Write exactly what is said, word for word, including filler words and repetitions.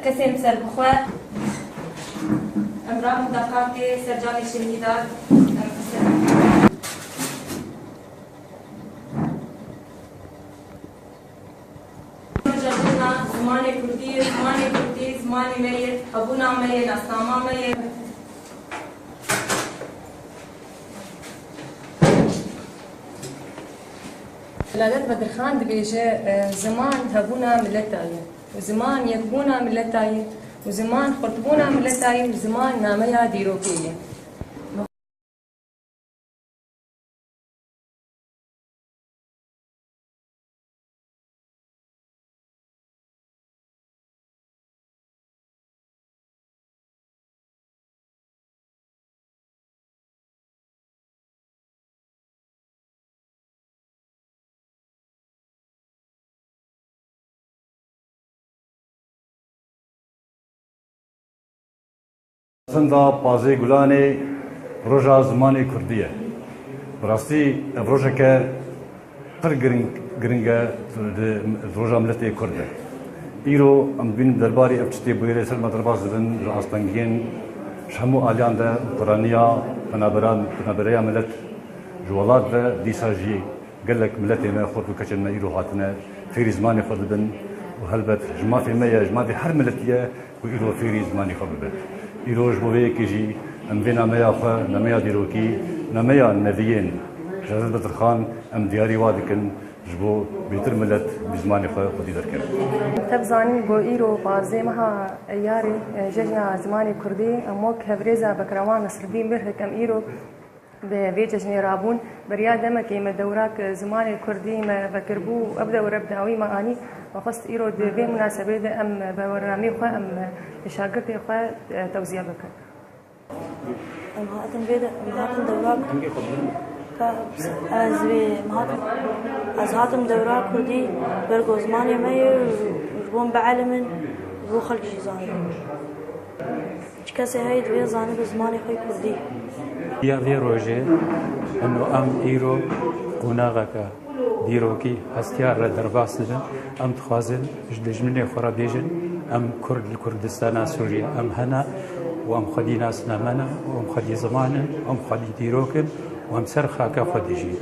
Kesên serbixwe, em rabin deqakê ser canê şemî de, em ser Roja jina, zimanê kurdî ye, zimanê kurdî, zimanê me ye, hebûna me ye, nasnama me ye. Seladet Bedirxan dibêje, e, ziman hebûna mileta ye. Û ziman yekbûna mileta ye. Û ziman xurtbûna mileta ye. Û ziman nameya dîrokê ye. Senda pazdeh Gulanê roja zimanê kurdî ye. Bi rastî ev rojeke pir giring, giring e di, di roja miletê kurd de. Îro em dibînin derbarê ev tiştê bûyerê ser me derbas dibin, ji astengiyên ji hemû aliyan de piraniya penabera, penabereya milet ji welat ve dîsa jî gelek miletê me, xort û keçên me îro hatine fêrî zimanê xwe dibin û helbet ji mafê me ye, ji mafê her miletî ye ku îro fêrî zimanê xwe bibe. Îro ji bo vê yekê jî em vê nameya xwe, nameya dîrokî, nameya neviyên Şehzad Bedirxan em diyarî wa dikin ji bo bêtir milet bi zimanê xwe xwedî derkeve. Te bi zanîn ku îro pazdeh meha Eyarê, e, Cejna Zimanê Kurdî, em wek hevrêza Bekrewan Nesreddîn Birhik em îro bi vê cejnê rabûn. Beriya demekê me dewrak zimanê kurdî me vekiribû û ev dewre bi dawî me anî. Me xwest îro di vê munasebê de em bernameyê xwe, em şagirtê xwe, e, tewziya bikin. Em hatin vê de, em hatin dewrak. Ka, ez vê, em hatin, ez hatim dewra kurdî, ber ku zimanê me ye, ji bo em bielimin, ji bo xelk jî zanibin. Çi kesê heye divê zanibe zimanê xwe yê kurdî. Ya vê rojê, ino em îro qonaxeke dîrokî hestiyar re derbas dibin. Em dixwazin ji dijminê xwe re bêjin, em Kurd li Kurdistana Sûriyê em hene û em xwedî nasnamen in û em xwedî ziman in û em xwedî dîrok in û em ser xaka xwe dijîn.